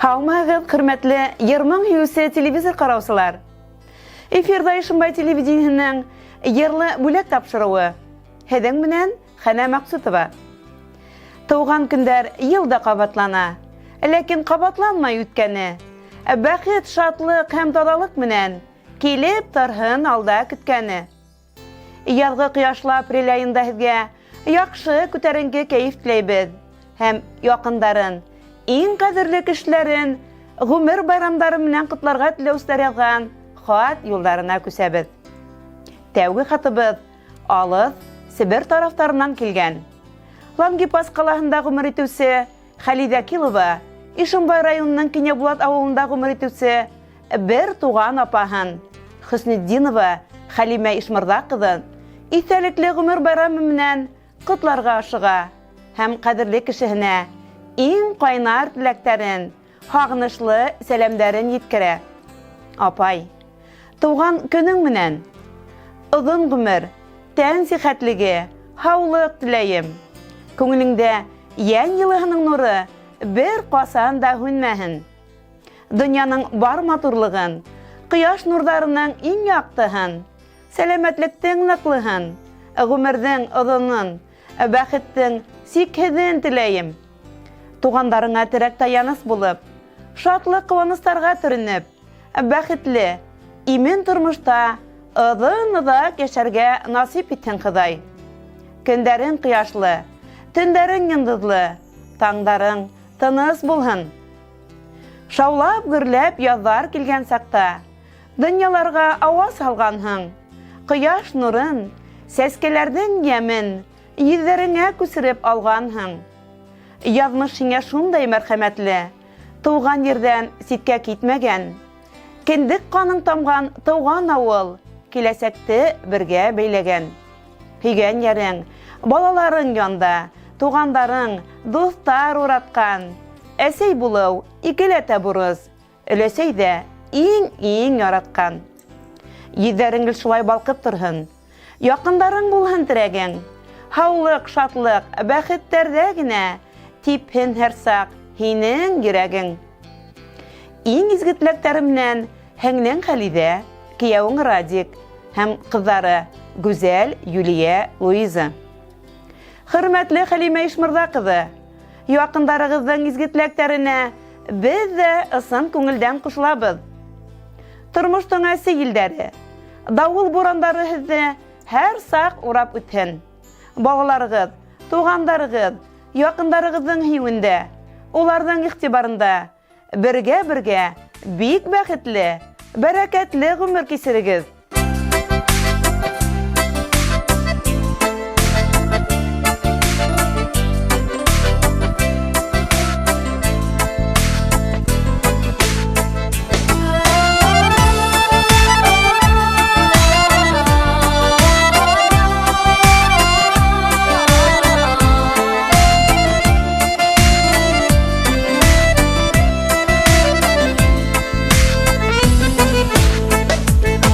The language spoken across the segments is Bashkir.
Һаумыһығыҙ, хөрмәтле йыр-моң һөйөүсе телевизор ҡараусылар! Эфирҙа Ишембай телевидениеһының Йырлы бүләк тапшырыуы. Һеҙҙең менән Хәнә Мәҡсүтова. Тыуған көндәр йыл да ҡабатлана, ләкин ҡабатланмай үткәне. Бәхет, шатлыҡ һәм таҙалыҡ менән килеп торһон алда көткәне. Яҙғы кояшлы апрель айында һеҙгә яҡшы күтәренке кәйеф теләйбеҙ һәм яҡындарын, иң ҡәҙерле кешеләрен ғүмер байрамдары менән ҡотларға теләүселәр яҙған хат юлдарына күсәбеҙ. Тәүге хатыбыҙ алыҫ Себер тарафтарынан килгән. Лангепас ҡалаһында ғүмер итеүсе Хәлидә Килова Ишембай районының Кинәбулат авылында ғүмер итеүсе бер туған апаһын, Хөснетдинова Хәлимә Ишмырҙа ҡыҙын, иҫтәлекле ғүмер байрамы менән ҡотларға ашыға һәм ҡәҙерле кешеһенә иң ҡайнар теләктәрен, һағынышлы сәләмдәрен еткерә. Апай, туған көнөң менән! Оҙон ғүмер, тән сихәтлеге, һаулыҡ теләйем. Күңелеңдә йән йылыһының нуры бер ҡасан да һүнмәһен. Донъяның бар матурлығын, кояш нурҙарының иң яҡтыһын, сәләмәтлектең ныҡлыһын, ғүмерҙең оҙонон, бәхеттең сикһеҙен теләйем. Туғандарыңа терәк-таяныс булып, шатлык-ҡыуаныстарға төрөнөп, бәхетле, имен тормошта оҙон-оҙаҡ йәшәргә насип итһен Хоҙай. Көндәрең кояшлы, төндәрең йондоҙло, таңдарың тыныс булһын. Шаулап-гөрләп язлар килгән чакта, Дөньяларга аваз һалганһың. Кояш нурын, сәскәләрнең ямен Йөҙҙәреңә күсереп алганһың. Язмыш һиңә шундай мәрхәмәтле, Туган ердән ситкә китмәгән. Кендек каның тамган туган авыл, Киләсәкте бергә бәйләгән. Һөйгән ярең, балаларың янда, Тугандарың, дуҫтар ураткан. Әсәй булыу, икеләтә бурыс, Өләсәй дә иң-иң яраткан. Йөҙҙәрең гел шулай балҡып торһон. Яҡындарың булһын терәгең. Һаулыҡ, шатлыҡ, бәхеттәрҙә генә типһен һәрсаҡ һинең йөрәгең. Иң изге теләктәремнән һеңлең Хәлиҙә, кейәүең Радик һәм ҡыҙҙары Гүзәл, Юлия, Луиза. Хөрмәтле Хәлимә Ишмырҙа ҡыҙы, якындарығыҙҙың изге теләктәренә беҙ ҙә ысын күңелдән ҡушылабыҙ. Тормоштоң әсе елдәре, дауыл бурандары һеҙҙе һәр саҡ урап үтһен. Балаларығыҙ, туғандарығыҙ, якындарығыҙҙың һөйөүендә, уларҙың иғтибарында бергә-бергә бик бәхетле, бәрәкәтле ғүмер кисерегеҙ.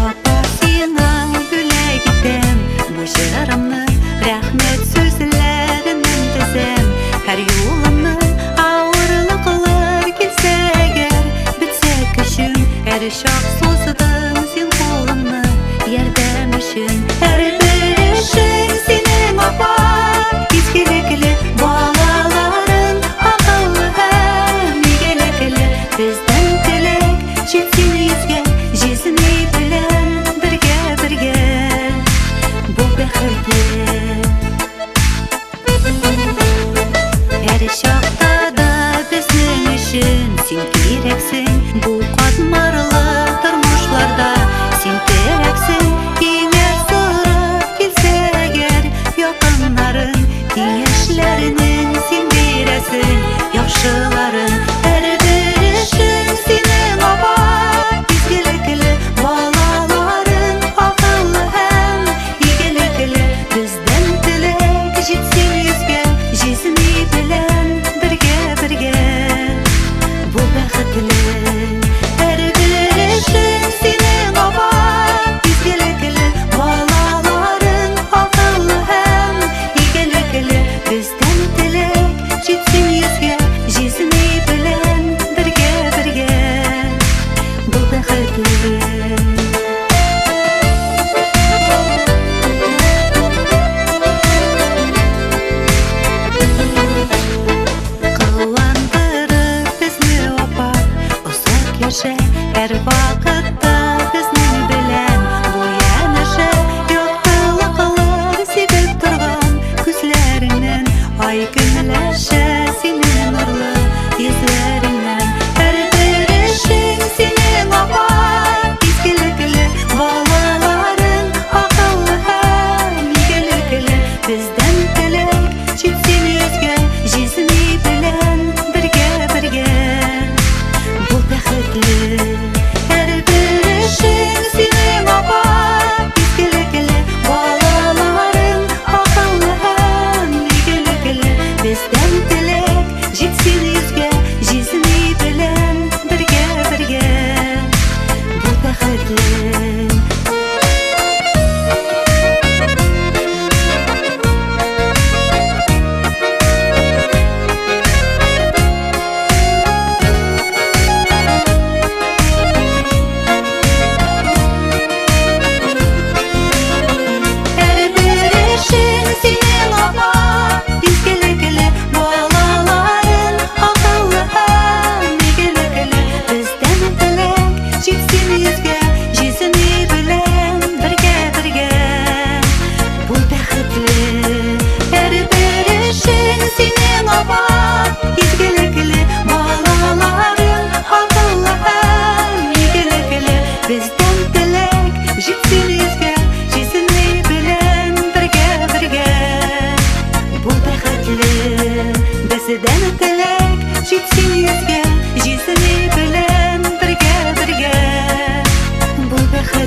Апа, сиңа бүләк итәм бу җырымны, рәхмәт сүзләреннән тезәм. Һәр юлымны авырлыклар килсә әгәр, бетсә көчем, һәр чак суздың син кулыңны ярдәм өчен. Һәрбер эшең синең, апа, изгелекле, балаларың акыллы һәм игелекле. Безнең теләк җитсен йөзгә, җизни белән бергә-бергә бу бәхетле. Һәр чакта да безнең өчен син кирәксең, бу катмарлы тормышларда син терәксең. Киңәш сорап килсә әгәр якыннарың, киңәшләренең син бирәсең яхшыларын. Һәрбер эшең синең, апа, изгелекле, балаларың акыллы һәм игелекле. Бездән теләк җитсен йөзгә, җизни белән бергә-бергә бу бәхетле. Һәрбер эшең синең, апа, изгелекле.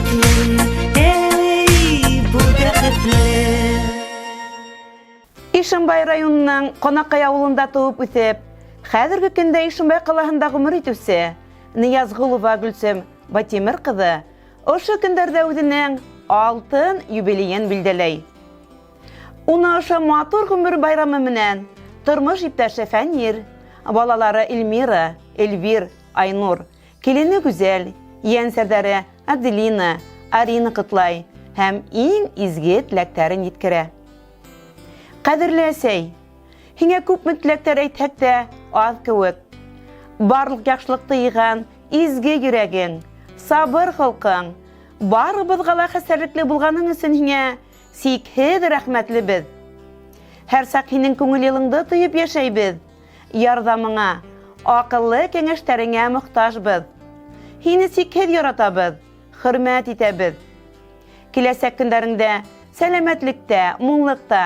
бәхетле, эй, бул бәхетле. Ишембай районының Ҡанаҡай ауылында тыуып үҫеп, хәҙерге көндә Ишембай ҡалаһында ғүмер итеүсе Ныязғолова Гөлсөм Батимер ҡыҙы ошо көндәрҙә үҙенең алтын юбилейын билдәләй. Уны ошо матур ғүмер байрамы менән тормош иптәше Фәнир, балалары Эльмира, Эльвир, Айнур, килене Гүзәл, ейәнсәрҙәре Аделина, Арина ҡотлай һәм иң изге теләктәрен еткерә. Ҡәҙерле әсәй, һиңә күпме теләктәр әйтһәк тә аҙ кеүек. Барлыҡ яҡшылыҡты йыйған изге йөрәгең, сабыр холҡоң, барыбыҙға ла хәстәрлекле булғаның өсөн һиңә сикһеҙ рәхмәтлебеҙ. Һәр саҡ һинең күңел йылыңды тойоп йәшәйбеҙ. Ярҙамыңа, аҡыллы кәңәштәреңә мохтажбыҙ. Һине сикһеҙ яратабыҙ, хөрмәт итәбеҙ. Киләсәк көндәреңдә сәләмәтлектә, муллыҡта,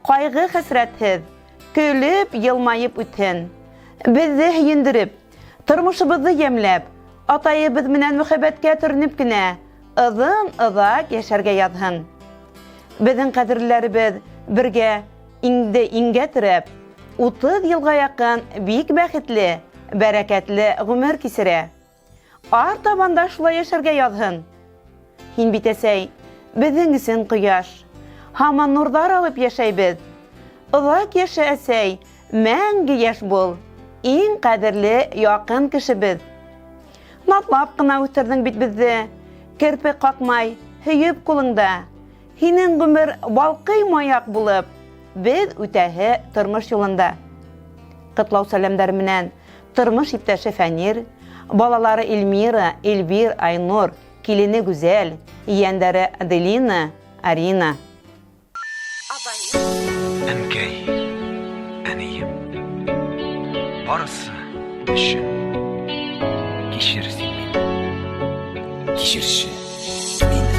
ҡайғы-хәсрәтһеҙ, көлөп, йылмайып үтһен. Беҙҙе һөйөндөрөп, тормошобоҙҙо йәмләп, атайыбыҙ менән мөхәббәткә төрөнөп кенә оҙон-оҙаҡ йәшәргә яҙһын. Беҙҙең ҡәҙерлеләребеҙ бергә иңде иңгә терәп, 30 йылға яҡын бик бәхетле, бәрәкәтле ғүмер кисерә. Артабан да шулай йәшәргә яҙһын. Һин бит, әсәй, беҙҙең өсөн ҡояш. Һаман нурҙар алып йәшәйбеҙ. Оҙаҡ йәшә, әсәй, мәңге йәш бул. Иң ҡәҙерле яҡын кешебеҙ. Наҙлап ҡына үҫтерҙең бит беҙҙе. Керпе ҡаҡмай, һөйөп ҡулыңда. Һинең ғүмер балҡый маяҡ булып, беҙ үтәһе тормош юлында. Ҡотлау сәләмдәре менән тормош иптәше Фәнир, балалары Эльмира, Эльвир, Айнур, килене Гүзәл, ейәндәре Аделина, Арина. Әнкәй, әнием, барысы өчен кичер син мине, кичерче мине.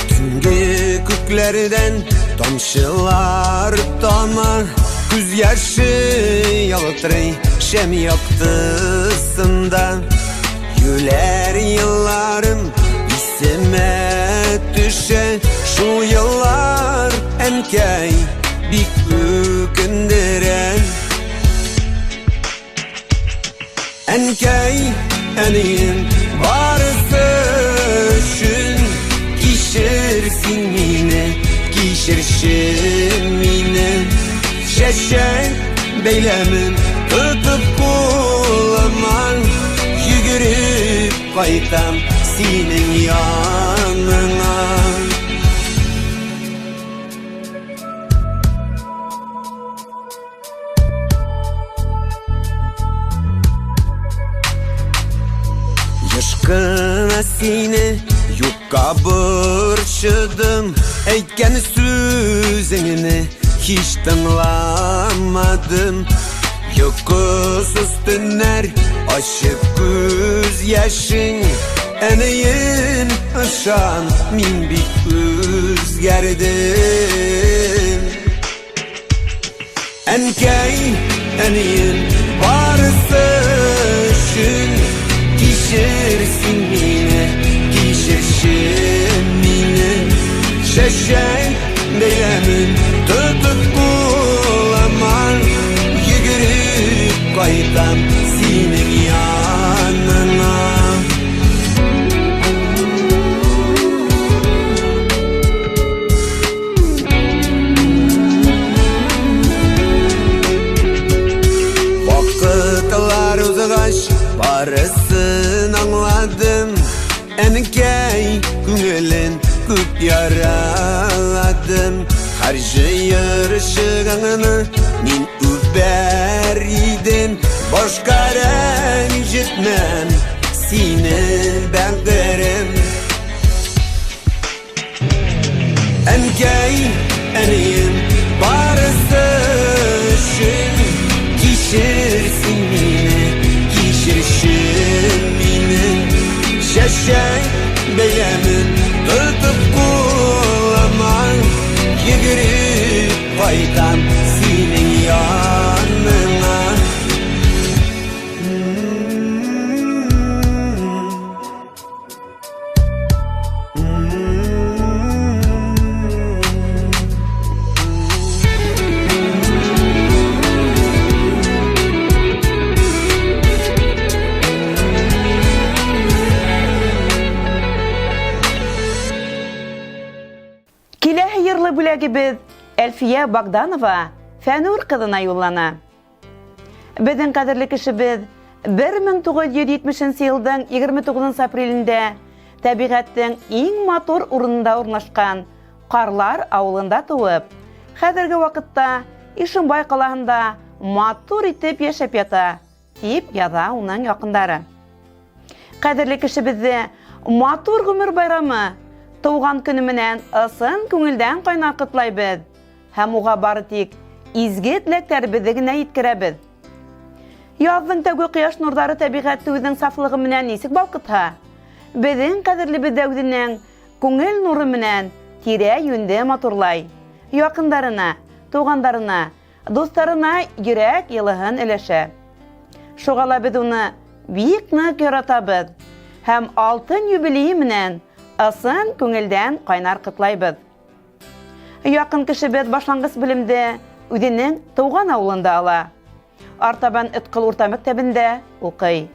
Төнге күкләрдән тамчылар тама, күз яше ялтырый шәм яктысында. Юләр елларым исемә төшә, шул еллар, әнкәй, бик үкендерә. Әнкәй, әнием, барысы өчен кичер син мине, кичерче мине. Чәчәк бәйләмен тотып кулыма, йөгереп кайтам синең яныңа. Еш кына сине юкка борчыдым, әйткән сүзеңне һич тыңламадым. Йокысыз төннәр, ачы күз яшең, әнием, ышан, мин бик үзгәрдем. Әнкәй, әнием, барысы өчен кичер син мине, кичерче мине. Чәчәк бәйләмен тотып кулыма, йөгереп кайтам синең яныңа. Вакытлар узгач, барысын аңладым. Әнкәй күңелен күп яраладым. Һәр җыерчыгыңны мин үбәр идем. Башка рәнҗетмәм сине, бәгырем. Әнкәй, әнием, барысы өчен кичер син мине, кичерче мине. Чәчәк бәйләмен тотып кулыма, йөгереп кайтам синең Бүләгебеҙ Әлфиә Богданова Фәнүр ҡыҙына юллана. Беҙҙең ҡәҙерле кешебеҙ 1970 йылдың 29 апрелендә тәбиғәттең иң матур урынында урынлашҡан Ҡарлар ауылында тыуып, хәҙерге ваҡытта Ишембай ҡалаһында матур итеп йәшәп ята, тип яҙа уның яҡындары. Ҡәҙерле кешебеҙҙе матур ғүмер байрамы, тыуған көнө менән ысын күңелдән ҡайнар ҡотлайбыҙ һәм уға бары тик изге теләктәребеҙҙе генә еткерәбеҙ. Яҙҙың тәүге ҡояш нурҙары тәбиғәтте үҙенең сафлығы менән нисек балҡытһа, беҙҙең ҡәҙерлебеҙ ҙә үҙенең күңел нуры менән тирә-йүнде матурлай, яҡындарына, туғандарына, дуҫтарына йөрәк йылыһын өләшә. Шуға ла беҙ уны бик ныҡ яратабыҙ һәм алтын юбилейы менән ысын күңелдән ҡайнар ҡотлайбыҙ. Яҡын кешебеҙ башланғыс белемде үҙенең тыуған ауылында ала. Артабан Өткыл урта мәктәбендә уҡый.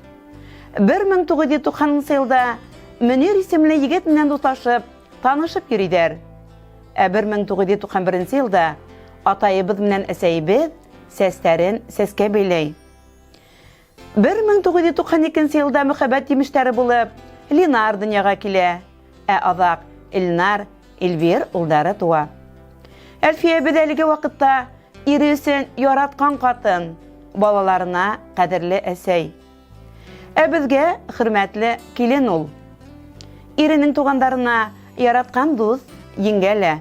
1990 йылда Мөнир исемле егет менән дуҫлашып, танышып йөрөйҙәр. Ә 1991 йылда атайыбыҙ менән әсәйебеҙ сәстәрен сәскә бәйләй. 1992 йылда мөхәббәт емештәре булып Ленар дөньяға килә, ә аҙаҡ Эльнар, Эльвир улдары туа. Әлфиәбеҙ әлеге ваҡытта ире өсөн яратҡан ҡатын, балаларына ҡәҙерле әсәй. Ә беҙгә хөрмәтле килен ул. Иренең туғандарына яратҡан дуҫ, еңгә лә.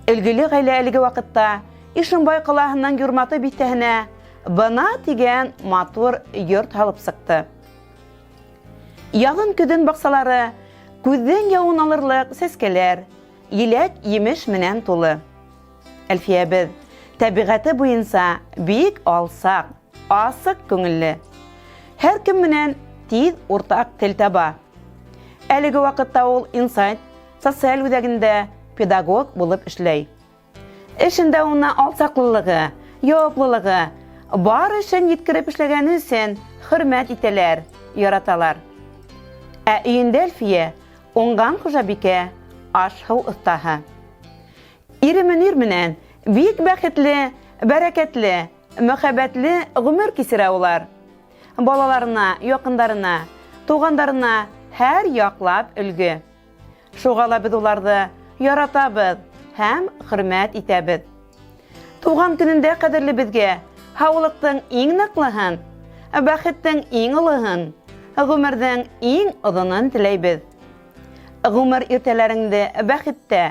Өлгөлө ғаилә әлеге ваҡытта Ишембай ҡалаһының Юрматы биҫтәһенә бына тигән матур йорт һалып сыҡты. Яҙын-көҙөн баҡсалары күҙҙең яуын алырлыҡ сәскәләр, еләк-емеш менән тулы. Әлфиәбеҙ тәбиғәте буйынса бик алсаҡ, асыҡ күңелле. Һәр кем менән тиҙ уртаҡ тел таба. Әлеге ваҡытта ул Инсайт социаль үҙәгендә педагог булып эшләй. Эшендә уны алсаҡлылығы, яуаплылығы, бар эшен еткереп эшләгәне өсөн хөрмәт итәләр, яраталар. Ә өйөндә Әлфиә уңған хужабикә, аш-һыу оҫтаһы. Ире Мөнир менән бик бәхетле, бәрәкәтле, мөхәббәтле ғүмер кисерә улар. Балаларына, яҡындарына, туғандарына һәр яҡлап өлгө. Шуға ла беҙ уларҙы яратабыҙ һәм хөрмәт итәбеҙ. Туған көнөндә ҡәҙерлебеҙгә һаулыҡтың иң ныҡлыһын, бәхеттең иң олоһон, ғүмерҙең иң оҙонон теләйбеҙ. Ғүмер иртәләреңде бәхеттә,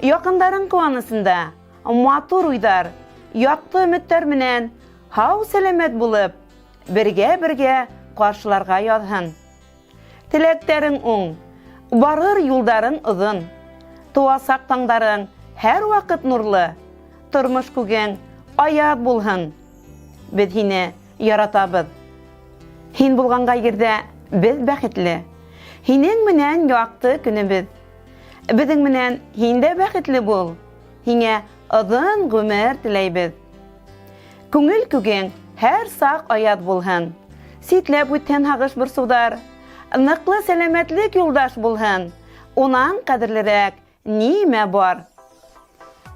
яҡындарың ҡыуанысында, матур уйҙар, яҡты өмөттәр менән һау-сәләмәт булып, бергә-бергә ҡаршыларға яҙһын. Теләктәрең уң, барыр юлдарың оҙон, тыуасаҡ таңдарың һәр ваҡыт нурлы, тормош күгең аяҙ булһын. Беҙ һине яратабыҙ. Һин булғанға ерҙә беҙ бәхетле. Һинең менән яҡты көнөбөҙ. Беҙҙең менән һин дә бәхетле бул. Һиңә оҙон ғүмер теләйбеҙ. Күңел күгең һәр саҡ аяҙ булһын. Ситләп үтһен һағыш борсоуҙар. Ныҡлы сәләмәтлек юлдаш булһын. Унан ҡәҙерлерәк нимә бар?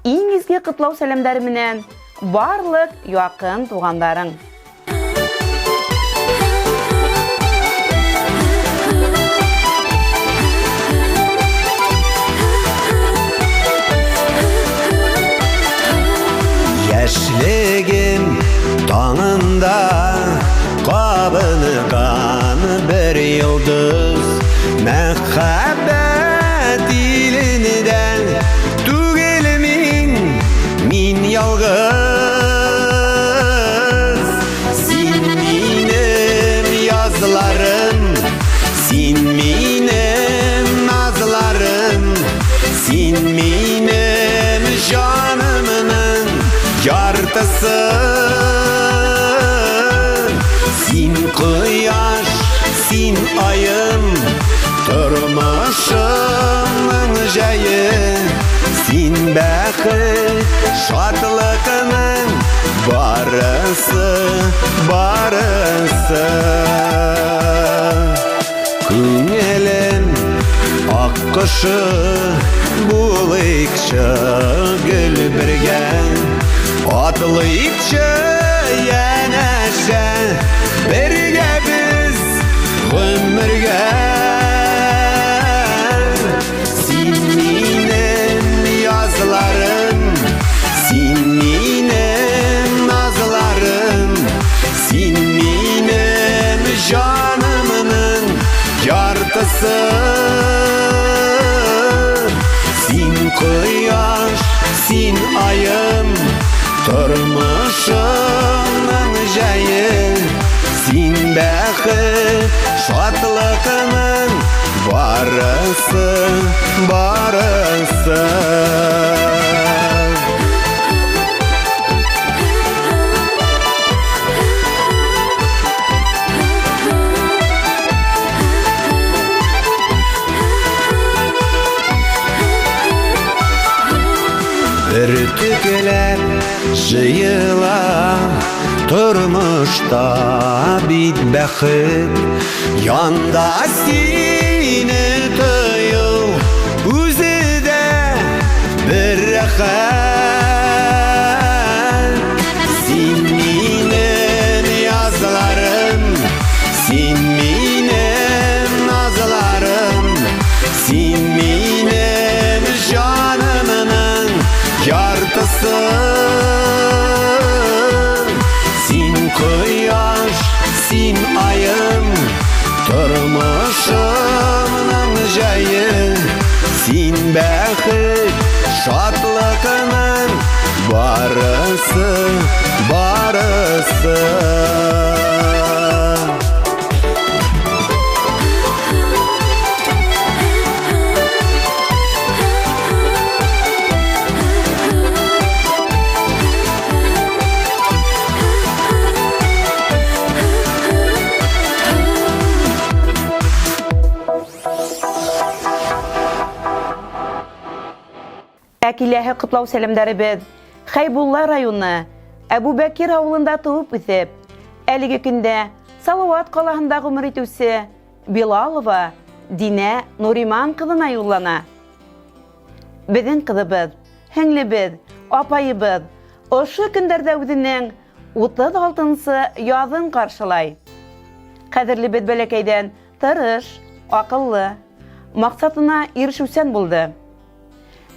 Иң изге ҡотлау сәләмдәре менән барлыҡ яҡын туғандарың. Йәшлегем таңында ҡабынған бер йолдоҙ, Мөхәббәт илендән түгел мин, мин ялғыҙ. Син минем язларым, син минем назларым, син минем җанымның яртысы. Син кояш, син айым, тормышымның җәе. Син бәхет, шатлыкның барысы, барысы. Күңелем ак кошы булыйкчы гел бергә. Атлыйкчы янәшә, бергә без гомергә. Син минем язларым, син минем назларым, син минем җанымның яртысы. Син кояш, син аем, тормышымның җәе. Син бәхет, шатлыкның барысы, барысы. Бөртекләп җыела тормышта бит бәхет. Янда сине тою үзе дә бер рәхәт. Син минем язларым, син минем назларым, син минем җанымның яртысы. Син кояш, син аем, тормышымның җәе. Син бәхет, шатлыкның барысы, барысы. Ә киләһе котлау сәламдәребез Хәйбулла районы Әбүбәкир авылында туып үсеп, әлеге көндә Салават калаһында гомер итүче Билалова Динә Нуриман кызына юллана. Безнең кызыбыз, һеңлебез, апаебыз ошо көндәрдә үзенең 36-нчы язын каршылай. Кадерлебез бәләкәйдән тырыш, акыллы, максатына ирешүчән булды.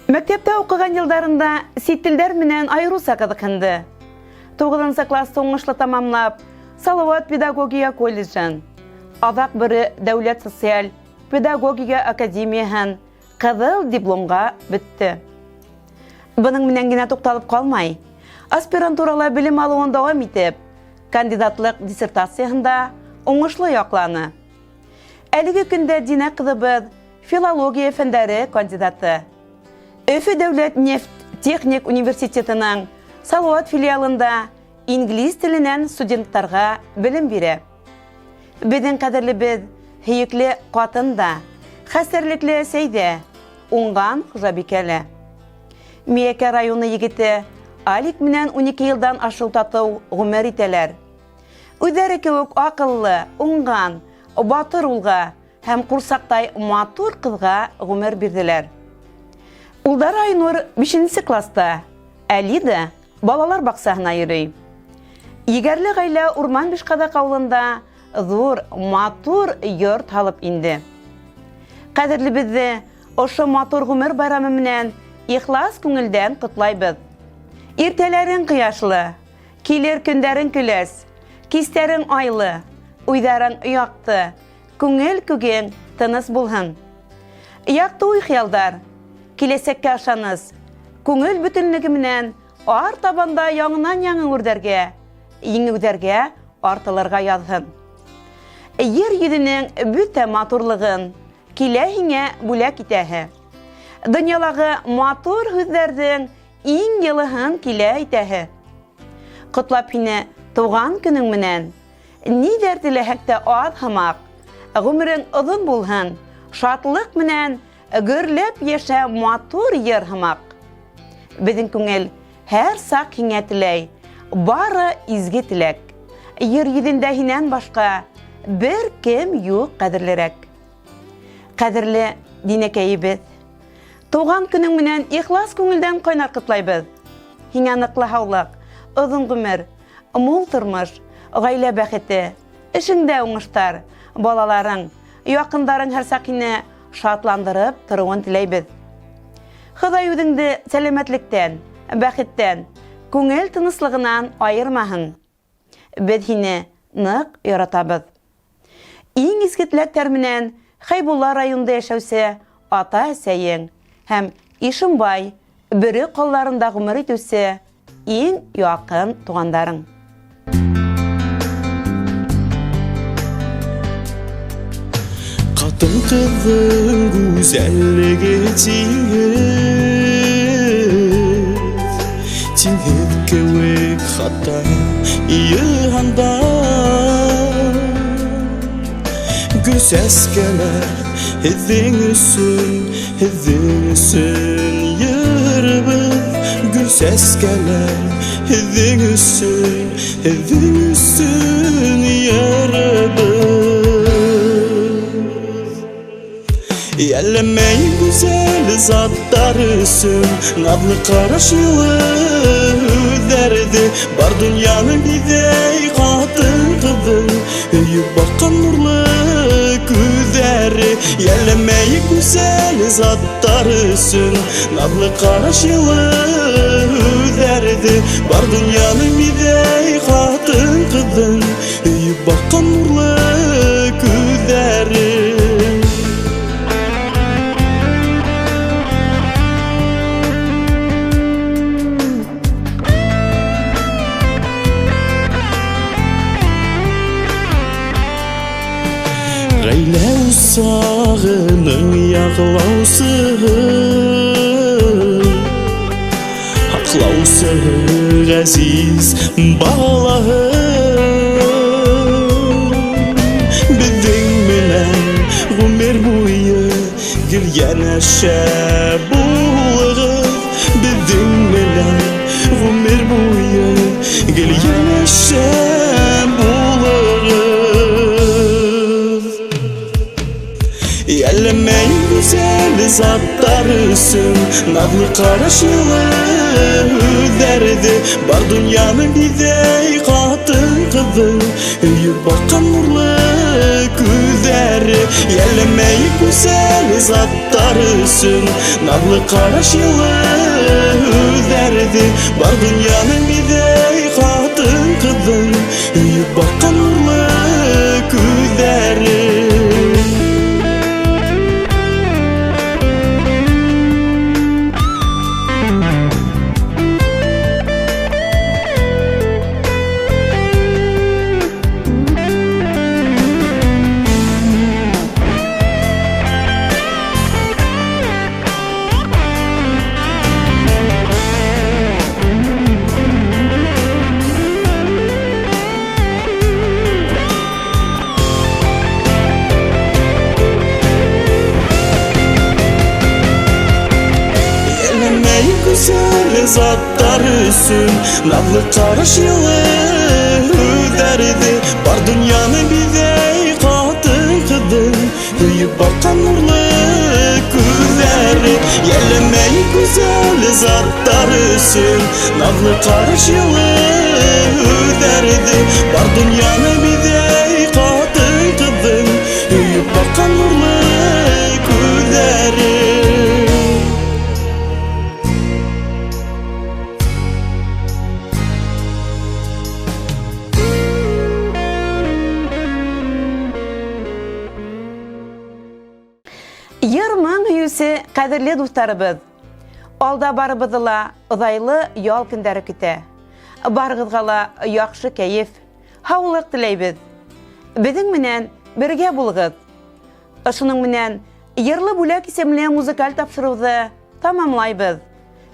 Мәктәптә укыган елларында чит телдәр менән аеруча кызыксынды. 9 классты уңышлы тамамлап, Салават педагогия колледжын, Азак Бөре дәүләт социаль педагогия академияһын кызыл дипломга бетте. Бының менән генә тукталып калмай, аспирантурала белем алуын дәвам итеп, кандидатлык диссертацияһында уңышлы якланы. Әлеге көндә Динә кызыбыз филология фәндәре кандидаты. Өфе дәүләт нефть техник университетының Салават филиалында инглиз теленнән студентларга белем бирә. Безнең кадерлебез һөйөкле катын да, хәстәрлекле әсәй дә, уңган хуҗабикә лә. Миякә районы егете Алик менән 12 елдан ашыу тату гомер итәләр. Үзләре кебек акыллы, уңган, батыр улга һәм курсактай матур кызга гомер бирделәр. Улдар Айнур 5 класста, ә Лида балалар бакчаһына йөри. Егәрле гаилә Урман Бишкадак авылында зур, матур йорт һалып инде. Кадерлебезне ошо матур гомер байрамы менән ихлас күңелдән котлайбыз. Иртәләрең кояшлы, килер көндәрең көләс, кистәрең айлы, уйдарың якты, күңел күгең тыныс булһын. Якты уй-хыялдар, киләсәккә ышаныс, күңел бөтенлеге менән ар табанда яңынан-яңы үрдәргә, еңеүҙәргә артылырға яҙһын. Ер йөҙөнөң бөтә матурлығын килә һиңә бүләк итәһе. Донъялағы матур һүҙҙәрҙең иң йылыһын килә әйтәһе. Ҡотлап һине тыуған көнөң менән, ниҙәр теләһәк тә аҙ һымаҡ, ғүмерең оҙон булһын, шатлыҡ менән гөрләп йәшә матур йыр һымаҡ. Беҙҙең күңел һәр саҡ һиңә теләй, бары изге теләк. Ер йөҙөндә һинән башҡа бер кем юҡ ҡәҙерлерәк. Ҡәҙерле Динәкәйебеҙ! Тыуған көнөң менән ихлас күңелдән ҡайнар ҡотлайбыҙ. Һиңә ныҡлы һаулыҡ, оҙон ғүмер, мул тормош, ғаилә бәхете, эшеңдә уңыштар, балаларың, яҡындарың һәр саҡ һине шатландырып тороуын теләйбеҙ. Хоҙай үҙеңде сәләмәтлектән, бәхеттән, күңел тыныслығынан айырмаһын. Беҙ һине ныҡ яратабыҙ. Иң изге теләктәр менән Хәйбулла районында йәшәүсе ата-әсәйең һәм Ишембай, Бөрө ҡалаларында ғүмер итеүсе иң яҡын туғандарың. Ҡатын-ҡыҙҙың гүзәллеге тиңһеҙ, Тиңһеҙ кеүек хатта йыһанда. Гөл сәскәләр һеҙҙең өсөн, һеҙҙең өсөн йырыбыҙ. Гөл сәскәләр һеҙҙең өсөн, һеҙҙең өсөн йырыбыҙ. Йәлләмәй гүзәл заттар өсөн, Наҙлы ҡараш йылы һүҙҙәрҙе, Бар донъяны биҙәй ҡатын-ҡыҙҙың Һөйөп баҡҡан нурлы күҙҙәре. Йәлләмәй гүзәл заттар өсөн, Наҙлы ҡараш йылы һүҙҙәрҙе, Бар донъяны биҙәй ҡатын-ҡыҙҙың Һөйөп баҡҡан нурлы күҙҙәре. Ғаилә усағының яҡлаусыһы, һаҡлаусыһы ғәзиз балаһы. Беҙҙең менән ғүмер буйы гел йәнәшә булығыҙ. Беҙҙең менән ғүмер буйы гел йәнәшә булығыҙ. Йәлләмәй гүзәл заттар өсөн, Наҙлы ҡараш йылы һүҙҙәрҙе, Бар донъяны биҙәй ҡатын-ҡыҙҙың Һөйөп баҡҡан нурлы күҙҙәре. Йәлләмәй гүзәл заттар өсөн, Наҙлы ҡараш йылы һүҙҙәрҙе, Бар донъяны биҙәй ҡатын-ҡыҙҙың Һөйөп баҡҡан нурлы күҙҙәре. Заттар өсөн, Наҙлы ҡараш йылы һүҙҙәрҙе, Бар донъяны биҙәй ҡатын-ҡыҙҙың Һөйөп баҡҡан нурлы күҙҙәре. Йәлләмәй гүзәл заттар өсөн, Наҙлы ҡараш йылы һүҙҙәрҙе, Бар донъяны биҙәй ҡатын-ҡыҙҙың Һөйөп баҡҡан нурлы күҙҙәре. Йыр-моң һөйөүсе ҡәҙерле дуҫтарыбыҙ, алда барыбыҙҙы ла оҙайлы ял көндәре көтә. Барығыҙға ла яҡшы кәйеф, һаулыҡ теләйбеҙ. Беҙҙең менән бергә булығыҙ. Ошоноң менән Йырлы бүләк исемле музыкаль тапшырыуҙы тамамлайбыҙ.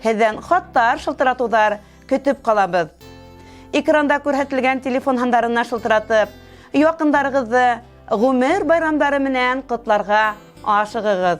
Һеҙҙән хаттар, шылтыратыуҙар көтөп ҡалабыҙ. Экранда күрһәтелгән телефон һандарына шылтыратып, яҡындарығыҙҙы ғүмер байрамдары менән ҡотларға ашығығыҙ.